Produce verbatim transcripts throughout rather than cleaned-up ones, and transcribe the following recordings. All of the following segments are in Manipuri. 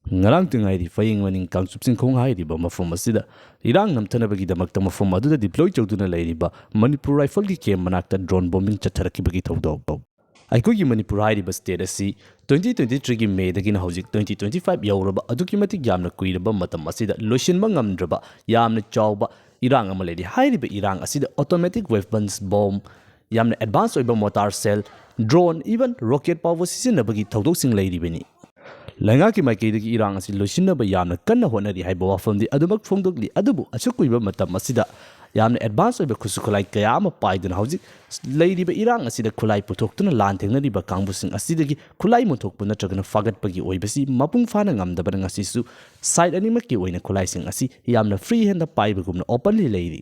ꯉꯔꯥꯡꯇ ꯉꯥꯏꯔꯤ ꯐꯌꯦꯡ ꯃꯅꯤꯡ ꯀꯥꯡꯆꯨꯞ ꯆꯤꯡꯈꯣꯡ ꯍꯥꯏꯔꯤꯕ ꯃꯐꯝ ꯑꯁꯤꯗ ꯏꯔꯥꯡ ꯅꯝꯊꯅꯕꯒꯤꯗꯃꯛꯇ ꯃꯐꯝ ꯑꯗꯨꯗ deploy ꯇꯧꯗꯨꯅ ꯂꯩꯔꯤꯕ ꯃꯅꯤꯄꯨꯔ ꯔꯥꯏꯐꯜꯒꯤ camp ꯃꯅꯥꯛꯇ drone bombing ꯆꯠꯊꯔꯛꯈꯤꯕꯒꯤ ꯊꯧꯗꯣꯛ꯫ ꯑꯩꯈꯣꯏꯒꯤ ꯃꯅꯤꯄꯨꯔ ꯍꯥꯏꯔꯤꯕ state ꯑꯁꯤ twenty twenty-threeꯒꯤ Mayꯗꯒꯤꯅ ꯍꯧꯖꯤꯛ twenty twenty-five ꯌꯧꯔꯕ ꯑꯗꯨꯛꯀꯤ ꯃꯇꯤꯛ ꯌꯥꯝꯅ ꯀꯨꯏꯔꯕ ꯃꯇꯝ ꯑꯁꯤꯗ ꯂꯣꯏꯁꯤꯟꯕ ꯉꯝꯗ꯭ꯔꯕ ꯌꯥꯝꯅ ꯆꯥꯎꯕ ꯏꯔꯥꯡ ꯑꯃ ꯂꯩꯔꯤ꯫ ꯍꯥꯏꯔꯤꯕ ꯏꯔꯥꯡ ꯑꯁꯤꯗ automatic weapons bomb, ꯌꯥꯝꯅ advance ꯑꯣꯏꯕ mortar shell, drone, even rocket ꯐꯥꯎꯕ ꯁꯤꯖꯤꯟꯅꯕꯒꯤ ꯊꯧꯗꯣꯛꯁꯤꯡ ꯂꯩꯔꯤꯕꯅꯤ꯫ ꯂꯩꯉꯥꯛꯀꯤ ꯃꯥꯏꯀꯩꯗꯒꯤ ꯏꯔꯥꯡ ꯑꯁꯤ ꯂꯣꯏꯁꯤꯟꯅꯕ ꯌꯥꯝꯅ ꯀꯟꯅ ꯍꯣꯠꯅꯔꯤ ꯍꯥꯏꯕ ꯋꯥꯐꯝꯗꯤ ꯑꯗꯨꯃꯛ ꯐꯣꯡꯗꯣꯛꯂꯤ, ꯑꯗꯨꯕꯨ ꯑꯁꯨꯛ ꯀꯨꯏꯕ ꯃꯇꯝ ꯑꯁꯤꯗ ꯌꯥꯝꯅ advance ꯑꯣꯏꯕ ꯈꯨꯠꯁꯨ ꯈꯨꯠꯂꯥꯏ ꯀꯌꯥ ꯑꯃ ꯄꯥꯏꯗꯨꯅ ꯍꯧꯖꯤꯛ ꯂꯩꯔꯤꯕ ꯏꯔꯥꯡ ꯑꯁꯤꯗ ꯈꯨꯠꯂꯥꯏ ꯄꯨꯊꯣꯛꯇꯨꯅ ꯂꯥꯟ ꯊꯦꯡꯅꯔꯤꯕ ꯀꯥꯡꯕꯨꯁꯤꯡ ꯑꯁꯤꯗꯒꯤ ꯈꯨꯠꯂꯥꯏ ꯃꯨꯟꯊꯣꯛꯄ ꯅꯠꯇ꯭ꯔꯒꯅ ꯐꯥꯒꯠꯄꯒꯤ ꯑꯣꯏꯕꯁꯤ ꯃꯄꯨꯡ ꯐꯥꯅ ꯉꯝꯗꯕꯅ ꯉꯁꯤꯁꯨ side ꯑꯅꯤꯃꯛꯀꯤ ꯑꯣꯏꯅ ꯈꯨꯠꯂꯥꯏꯁꯤꯡ ꯑꯁꯤ ꯌꯥꯝꯅ free handꯗ ꯄꯥꯏꯕꯒꯨꯝꯅ openly ꯂꯩꯔꯤ꯫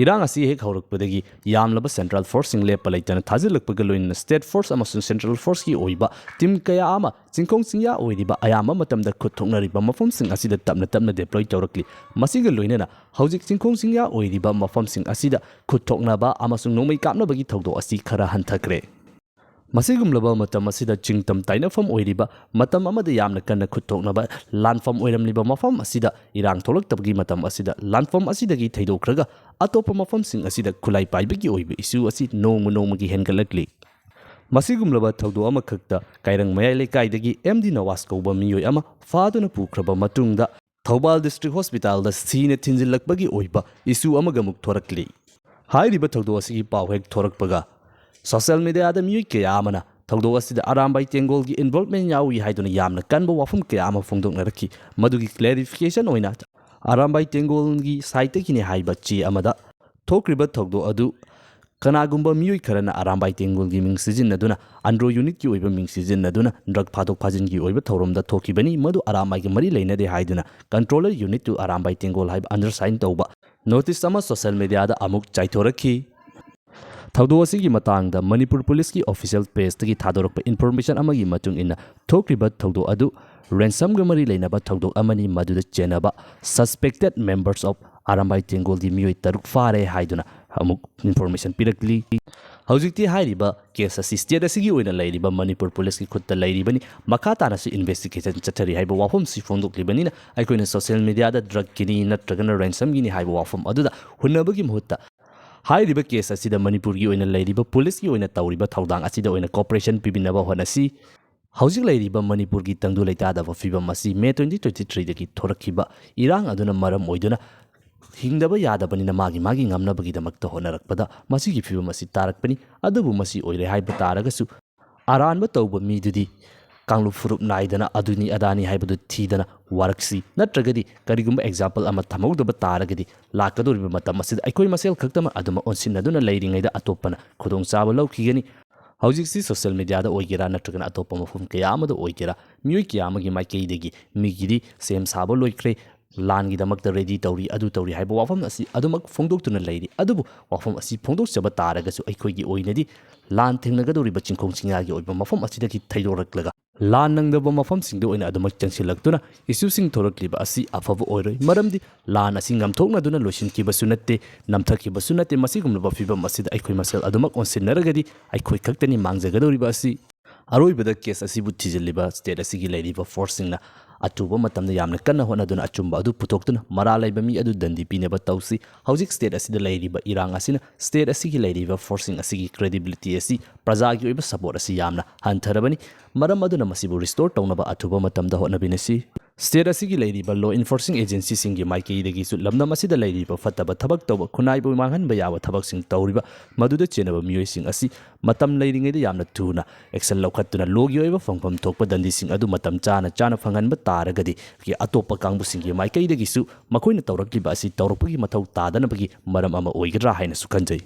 ꯏꯔꯥꯡ ꯑꯁꯤ ꯍꯦꯛ ꯍꯧꯔꯛꯄꯗꯒꯤ ꯌꯥꯝꯂꯕ central forceꯁꯤꯡ ꯂꯦꯞꯄ ꯂꯩꯇꯅ ꯊꯥꯖꯤꯜꯂꯛꯄꯒ ꯂꯣꯏꯅꯅ state force ꯑꯃꯁꯨꯡ central forceꯀꯤ ꯑꯣꯏꯕ team ꯀꯌꯥ ꯑꯃ ꯆꯤꯡꯈꯣꯡ ꯆꯤꯡꯌꯥ ꯑꯣꯏꯔꯤꯕ ꯑꯌꯥꯝꯕ ꯃꯇꯝꯗ ꯈꯨꯠ ꯊꯣꯛꯅꯔꯤꯕ ꯃꯐꯝꯁꯤꯡ ꯑꯁꯤꯗ ꯇꯞꯅ ꯇꯞꯅ deploy ꯇꯧꯔꯛꯂꯤ꯫ ꯃꯁꯤꯒ ꯂꯣꯏꯅꯅ ꯍꯧꯖꯤꯛ ꯆꯤꯡꯈꯣꯡ ꯆꯤꯡꯌꯥ ꯑꯣꯏꯔꯤꯕ ꯃꯐꯝꯁꯤꯡ ꯑꯁꯤꯗ ꯈꯨꯠ ꯊꯣꯛꯅꯕ ꯑꯃꯁꯨꯡ ꯅꯣꯡꯃꯩ ꯀꯥꯞꯅꯕꯒꯤ ꯊꯧꯗꯣꯛ ꯑꯁꯤ ꯈꯔ ꯍꯟꯊꯈ꯭ꯔꯦ꯫ ꯃꯁꯤꯒꯨꯝꯂꯕ ꯃꯇꯝ ꯑꯁꯤꯗ ꯆꯤꯡꯇꯝ ꯇꯥꯏꯅꯐꯝ ꯑꯣꯏꯔꯤꯕ, ꯃꯇꯝ ꯑꯃꯗ ꯌꯥꯝꯅ ꯀꯟꯅ ꯈꯨꯠ ꯊꯣꯛꯅꯕ ꯂꯥꯟꯐꯝ ꯑꯣꯏꯔꯝꯂꯤꯕ ꯃꯐꯝ ꯑꯁꯤꯗ ꯏꯔꯥꯡ ꯊꯣꯛꯂꯛꯇꯕꯒꯤ ꯃꯇꯝ ꯑꯁꯤꯗ ꯂꯥꯟꯐꯝ ꯑꯁꯤꯗꯒꯤ ꯊꯩꯗꯣꯛꯈ꯭ꯔꯒ ꯑꯇꯣꯞꯄ ꯃꯐꯝꯁꯤꯡ ꯑꯁꯤꯗ ꯈꯨꯠꯂꯥꯏ ꯄꯥꯏꯕꯒꯤ ꯑꯣꯏꯕ issue ꯑꯁꯤ ꯅꯣꯡꯃ ꯅꯣꯡꯃꯒꯤ ꯍꯦꯟꯒꯠꯂꯛꯂꯤ꯫ ꯃꯁꯤꯒꯨꯝꯂꯕ ꯊꯧꯗꯣꯛ ꯑꯃꯈꯛꯇ ꯀꯥꯏꯔꯪ ꯃꯌꯥꯏ ꯂꯩꯀꯥꯏꯗꯒꯤ ꯑꯦꯝ ꯗꯤ ꯅꯋꯥꯖ ꯀꯧꯕ ꯃꯤꯑꯣꯏ ꯑꯃ ꯐꯥꯗꯨꯅ ꯄꯨꯈ꯭ꯔꯕ ꯃꯇꯨꯡꯗ ꯊꯧꯕꯥꯜ district hospitalꯗ ꯁꯤꯅ ꯊꯤꯟꯖꯤꯜꯂꯛꯄꯒꯤ ꯑꯣꯏꯕ issue ꯑꯃꯒ ꯑꯃꯨꯛ ꯊꯣꯔꯛꯂꯤ꯫ ꯍꯥꯏꯔꯤꯕ ꯊꯧꯗꯣꯛ ꯑꯁꯤꯒꯤ ꯄꯥꯎ ꯍꯦꯛ ꯊꯣꯔꯛꯄꯒ social mediaꯗ ꯃꯤꯑꯣꯏ ꯀꯌꯥ ꯑꯃꯅ ꯊꯧꯗꯣꯛ ꯑꯁꯤꯗ ꯑꯔꯥꯝꯕꯥꯏ ꯇꯦꯡꯒꯣꯜꯒꯤ involvement ꯌꯥꯎꯏ ꯍꯥꯏꯗꯨꯅ ꯌꯥꯝꯅ ꯀꯟꯕ ꯋꯥꯐꯝ ꯀꯌꯥ ꯑꯃ ꯐꯣꯡꯗꯣꯛꯅꯔꯛꯈꯤ꯫ ꯃꯗꯨꯒꯤ clarification ꯑꯣꯏꯅ ꯑꯔꯥꯝꯕꯥꯏ ꯇꯦꯡꯒꯣꯜꯒꯤ sideꯇꯒꯤꯅꯤ ꯍꯥꯏꯕ ꯆꯦ ꯑꯃꯗ ꯊꯣꯛꯈ꯭ꯔꯤꯕ ꯊꯧꯗꯣꯛ ꯑꯗꯨ ꯀꯅꯥꯒꯨꯝꯕ ꯃꯤꯑꯣꯏ ꯈꯔꯅ ꯑꯔꯥꯝꯕꯥꯏ ꯇꯦꯡꯒꯣꯜꯒꯤ ꯃꯤꯡ ꯁꯤꯖꯤꯟꯅꯗꯨꯅ, UNDRO unitꯀꯤ ꯑꯣꯏꯕ ꯃꯤꯡ ꯁꯤꯖꯤꯟꯅꯗꯨꯅ drug ꯐꯥꯗꯣꯛ ꯐꯥꯖꯤꯟꯒꯤ ꯑꯣꯏꯕ ꯊꯧꯔꯝꯗ ꯊꯣꯛꯈꯤꯕꯅꯤ, ꯃꯗꯨ ꯑꯔꯥꯝꯕꯥꯏꯒ ꯃꯔꯤ ꯂꯩꯅꯗꯦ ꯍꯥꯏꯗꯨꯅ controller unit to ꯑꯔꯥꯝꯕꯥꯏ ꯇꯦꯡꯒꯣꯜ ꯍꯥꯏꯕ undersign ꯇꯧꯕ notice ꯑꯃ social mediaꯗ ꯑꯃꯨꯛ ꯆꯥꯏꯊꯣꯔꯛꯈꯤ꯫ ꯊꯧꯗꯣꯛ ꯑꯁꯤꯒꯤ ꯃꯇꯥꯡꯗ ꯃꯅꯤꯄꯨꯔ ꯄꯨꯂꯤꯁꯀꯤ official pageꯇꯒꯤ ꯊꯥꯗꯣꯔꯛꯄ information ꯑꯃꯒꯤ ꯃꯇꯨꯡ ꯏꯟꯅ, ꯊꯣꯛꯈ꯭ꯔꯤꯕ ꯊꯧꯗꯣꯛ ꯑꯗꯨ ransomꯒ ꯃꯔꯤ ꯂꯩꯅꯕ ꯊꯧꯗꯣꯛ ꯑꯃꯅꯤ, ꯃꯗꯨꯗ ꯆꯦꯟꯅꯕ suspected members of ꯑꯔꯥꯝꯕꯥꯏ ꯇꯦꯡꯒꯣꯜꯒꯤ ꯃꯤꯑꯣꯏ ꯇꯔꯨꯛ ꯐꯥꯔꯦ ꯍꯥꯏꯗꯨꯅ ꯑꯃꯨꯛ ꯏꯟꯐꯣꯔꯃꯦꯁꯟ ꯄꯤꯔꯛꯂꯤ꯫ ꯍꯧꯖꯤꯛꯇꯤ ꯍꯥꯏꯔꯤꯕ ꯀꯦꯁ ꯑꯁꯤ ꯁ꯭ꯇꯦꯠ ꯑꯁꯤꯒꯤ ꯑꯣꯏꯅ ꯂꯩꯔꯤꯕ ꯃꯅꯤꯄꯨꯔ ꯄꯨꯂꯤꯁꯀꯤ ꯈꯨꯠꯇ ꯂꯩꯔꯤꯕꯅꯤ, ꯃꯈꯥ ꯇꯥꯅꯁꯨ ꯏꯟꯚꯦꯁꯇꯤꯒꯦꯁꯟ ꯆꯠꯊꯔꯤ ꯍꯥꯏꯕ ꯋꯥꯐꯝꯁꯤ ꯐꯣꯡꯗꯣꯛꯂꯤꯕꯅꯤꯅ ꯑꯩꯈꯣꯏꯅ ꯁꯣꯁꯤꯌꯦꯜ ꯃꯤꯗꯤꯌꯥꯗ ꯗ꯭ꯔꯒꯀꯤꯅꯤ ꯅꯠꯇ꯭ꯔꯒꯅ ꯔꯦꯟꯁꯝꯒꯤꯅꯤ ꯍꯥꯏꯕ ꯋꯥꯐꯝ ꯑꯗꯨꯗ ꯍꯨꯟꯅꯕꯒꯤ ꯃꯍꯨꯠꯇ ꯍꯥꯏꯔꯤꯕ ꯀꯦꯁ ꯑꯁꯤꯗ ꯃꯅꯤꯄꯨꯔꯒꯤ ꯑꯣꯏꯅ ꯂꯩꯔꯤꯕ ꯄꯨꯂꯤꯁꯀꯤ ꯑꯣꯏꯅ ꯇꯧꯔꯤꯕ ꯊꯧꯗꯥꯡ ꯑꯁꯤꯗ ꯑꯣꯏꯅ ꯀꯣꯑꯣꯄꯔꯦꯁꯟ ꯄꯤꯕꯤꯅꯕ ꯍꯣꯠꯅꯁꯤ꯫ ꯍꯧꯖꯤꯛ ꯂꯩꯔꯤꯕ ꯃꯅꯤꯄꯨꯔꯒꯤ ꯇꯪꯗꯨ ꯂꯩꯇꯥꯗꯕ ꯐꯤꯕꯝ ꯑꯁꯤ ꯃꯦ ꯇ꯭ꯋꯦꯟꯇꯤ ꯇ꯭ꯋꯦꯟꯇꯤ ꯊ꯭ꯔꯤꯗꯒꯤ ꯊꯣꯔꯛꯈꯤꯕ ꯏꯔꯥꯡ ꯑꯗꯨꯅ ꯃꯔꯝ ꯑꯣꯏꯗꯨꯅ ꯍꯤꯡꯗꯕ ꯌꯥꯗꯕꯅꯤꯅ ꯃꯥꯒꯤ ꯃꯥꯒꯤ ꯉꯝꯅꯕꯒꯤꯗꯃꯛꯇ ꯍꯣꯠꯅꯔꯛꯄꯗ ꯃꯁꯤꯒꯤ ꯐꯤꯕꯝ ꯑꯁꯤ ꯇꯥꯔꯛꯄꯅꯤ꯫ ꯑꯗꯨꯕꯨ ꯃꯁꯤ ꯑꯣꯏꯔꯦ ꯍꯥꯏꯕ ꯇꯥꯔꯒꯁꯨ ꯑꯔꯥꯟꯕ ꯇꯧꯕ ꯃꯤꯗꯨꯗꯤ ꯀꯥꯡꯂꯨꯞ ꯐꯨꯔꯨꯞ ꯅꯥꯏꯗꯅ ꯑꯗꯨꯅꯤ ꯑꯗꯥꯅꯤ ꯍꯥꯏꯕꯗꯨ ꯊꯤꯗꯅ ꯋꯥꯔꯛꯁꯤ꯫ ꯅꯠꯇ꯭ꯔꯒꯗꯤ ꯀꯔꯤꯒꯨꯝꯕ ꯑꯦꯛꯖꯥꯝꯄꯜ ꯑꯃ ꯊꯝꯍꯧꯗꯕ ꯇꯥꯔꯒꯗꯤ ꯂꯥꯛꯀꯗꯧꯔꯤꯕ ꯃꯇꯝ ꯑꯁꯤꯗ ꯑꯩꯈꯣꯏ ꯃꯁꯦꯜ ꯈꯛꯇꯃꯛ ꯑꯗꯨꯃꯛ ꯑꯣꯟꯁꯤꯟꯅꯗꯨꯅ ꯂꯩꯔꯤꯉꯩꯗ ꯑꯇꯣꯞꯄꯅ ꯈꯨꯗꯣꯡꯆꯥꯕ ꯂꯧꯈꯤꯒꯅꯤ꯫ ꯍꯧꯖꯤꯛꯁꯤ ꯁꯣꯁꯤꯌꯦꯜ ꯃꯤꯗꯤꯌꯥꯗ ꯑꯣꯏꯒꯦꯔꯥ ꯅꯠꯇ꯭ꯔꯒꯅ ꯑꯇꯣꯞꯄ ꯃꯐꯝ ꯀꯌꯥ ꯑꯃꯗ ꯑꯣꯏꯒꯦꯔꯥ ꯃꯤꯑꯣꯏ ꯀꯌꯥ ꯑꯃꯒꯤ ꯃꯥꯏꯀꯩꯗꯒꯤ ꯃꯤꯒꯤꯗꯤ ꯁꯦꯝ ꯁꯥꯕ ꯂꯣꯏꯈ꯭ꯔꯦ, ꯂꯥꯟꯒꯤꯗꯃꯛꯇ ꯔꯦꯗꯤ ꯇꯧꯔꯤ, ꯑꯗꯨ ꯇꯧꯔꯤ ꯍꯥꯏꯕ ꯋꯥꯐꯝ ꯑꯁꯤ ꯑꯗꯨꯃꯛ ꯐꯣꯡꯗꯣꯛꯇꯨꯅ ꯂꯩꯔꯤ꯫ ꯑꯗꯨꯕꯨ ꯋꯥꯐꯝ ꯑꯁꯤ ꯐꯣꯡꯗꯣꯛꯆꯕ ꯇꯥꯔꯒꯁꯨ ꯑꯩꯈꯣꯏꯒꯤ ꯑꯣꯏꯅꯗꯤ ꯂꯥꯟ ꯊꯦꯡꯅꯒꯗꯧꯔꯤꯕ ꯆꯤꯡꯈꯣꯡ ꯆꯤꯡꯌꯥꯒꯤ ꯑꯣꯏꯕ ꯃꯐꯝ ꯑꯁꯤꯗꯒꯤ ꯊꯩꯗꯣꯔꯛꯂꯒ ꯂꯥꯟ ꯅꯪꯗꯕ ꯃꯐꯝꯁꯤꯡꯗ ꯑꯣꯏꯅ ꯑꯗꯨꯃꯛ ꯆꯪꯁꯤꯜꯂꯛꯇꯨꯅ ꯏꯁꯨꯁꯤꯡ ꯊꯣꯔꯛꯂꯤꯕ ꯑꯁꯤ ꯑꯐꯕ ꯑꯣꯏꯔꯣꯏ꯫ ꯃꯔꯝꯗꯤ ꯂꯥꯟ ꯑꯁꯤ ꯉꯝꯊꯣꯛꯅꯗꯨꯅ ꯂꯣꯏꯁꯤꯟꯈꯤꯕꯁꯨ ꯅꯠꯇꯦ, ꯅꯝꯊꯈꯤꯕꯁꯨ ꯅꯠꯇꯦ꯫ ꯃꯁꯤꯒꯨꯝꯂꯕ ꯐꯤꯕꯝ ꯑꯁꯤꯗ ꯑꯩꯈꯣꯏ ꯃꯁꯦꯜ ꯑꯗꯨꯃꯛ ꯑꯣꯟꯁꯤꯟꯅꯔꯒꯗꯤ ꯑꯩꯈꯣꯏ ꯈꯛꯇꯅꯤ ꯃꯥꯡꯖꯒꯗꯧꯔꯤꯕ ꯑꯁꯤ꯫ ꯑꯔꯣꯏꯕꯗ ꯀꯦꯁ ꯑꯁꯤꯕꯨ ꯊꯤꯖꯤꯜꯂꯤꯕ ꯁ꯭ꯇꯦꯠ ꯑꯁꯤꯒꯤ ꯂꯩꯔꯤꯕ ꯐꯣꯔꯁꯁꯤꯡꯅ ꯑꯊꯨꯕ ꯃꯇꯝꯗ ꯌꯥꯝꯅ ꯀꯟꯅ ꯍꯣꯠꯅꯗꯨꯅ ꯑꯆꯨꯝꯕ ꯑꯗꯨ ꯄꯨꯊꯣꯛꯇꯨꯅ ꯃꯔꯥꯜ ꯂꯩꯕ ꯃꯤ ꯑꯗꯨ ꯗꯟꯗꯤ ꯄꯤꯅꯕ ꯇꯧꯁꯤ꯫ ꯍꯧꯖꯤꯛ ꯁ꯭ꯇꯦꯠ ꯑꯁꯤꯗ ꯂꯩꯔꯤꯕ ꯏꯔꯥꯡ ꯑꯁꯤꯅ ꯁ꯭ꯇꯦꯠ ꯑꯁꯤꯒꯤ ꯂꯩꯔꯤꯕ ꯐꯣꯔꯁꯁꯤꯡ ꯑꯁꯤꯒꯤ ꯀ꯭ꯔꯦꯗꯤꯕꯤꯂꯤꯇꯤ ꯑꯁꯤ, ꯄ꯭ꯔꯖꯥꯒꯤ ꯑꯣꯏꯕ ꯁꯄꯣꯔꯠ ꯑꯁꯤ ꯌꯥꯝꯅ ꯍꯟꯊꯔꯕꯅꯤ꯫ ꯃꯔꯝ ꯑꯗꯨꯅ ꯃꯁꯤꯕꯨ ꯔꯤꯁꯇꯣꯔ ꯇꯧꯅꯕ ꯑꯊꯨꯕ ꯃꯇꯝꯗ ꯍꯣꯠꯅꯃꯤꯟꯅꯁꯤ꯫ ꯁ꯭ꯇꯦꯠ ꯑꯁꯤꯒꯤ ꯂꯩꯔꯤꯕ ꯂꯣ ꯏꯟꯐꯣꯔꯁꯤꯡ ꯑꯦꯖꯦꯟꯁꯤꯁꯤꯡꯒꯤ ꯃꯥꯏꯀꯩꯗꯒꯤꯁꯨ ꯂꯝꯗꯝ ꯑꯁꯤꯗ ꯂꯩꯔꯤꯕ ꯐꯠꯇꯕ ꯊꯕꯛ ꯇꯧꯕ, ꯈꯨꯟꯅꯥꯏꯕꯨ ꯃꯥꯡꯍꯟꯕ ꯌꯥꯕ ꯊꯕꯛꯁꯤꯡ ꯇꯧꯔꯤꯕ, ꯃꯗꯨꯗ ꯆꯦꯟꯅꯕ ꯃꯤꯑꯣꯏꯁꯤꯡ ꯑꯁꯤ ꯃꯇꯝ ꯂꯩꯔꯤꯉꯩꯗ ꯌꯥꯝꯅ ꯊꯨꯅ ꯑꯦꯛꯁꯟ ꯂꯧꯈꯠꯇꯨꯅ ꯂꯣꯒꯤ ꯑꯣꯏꯕ ꯐꯪꯐꯝ ꯊꯣꯛꯄ ꯗꯟꯗꯤꯁꯤꯡ ꯑꯗꯨ ꯃꯇꯝ ꯆꯥꯅ ꯆꯥꯅ ꯐꯪꯍꯟꯕ ꯇꯥꯔꯒꯗꯤ ꯑꯇꯣꯞꯄ ꯀꯥꯡꯕꯨꯁꯤꯡꯒꯤ ꯃꯥꯏꯀꯩꯗꯒꯤꯁꯨ ꯃꯈꯣꯏꯅ ꯇꯧꯔꯛꯂꯤꯕ ꯑꯁꯤ ꯇꯧꯔꯛꯄꯒꯤ ꯃꯊꯧ ꯇꯥꯗꯅꯕꯒꯤ ꯃꯔꯝ ꯑꯃ ꯑꯣꯏꯒꯗ꯭ꯔꯥ ꯍꯥꯏꯅꯁꯨ ꯈꯟꯖꯩ꯫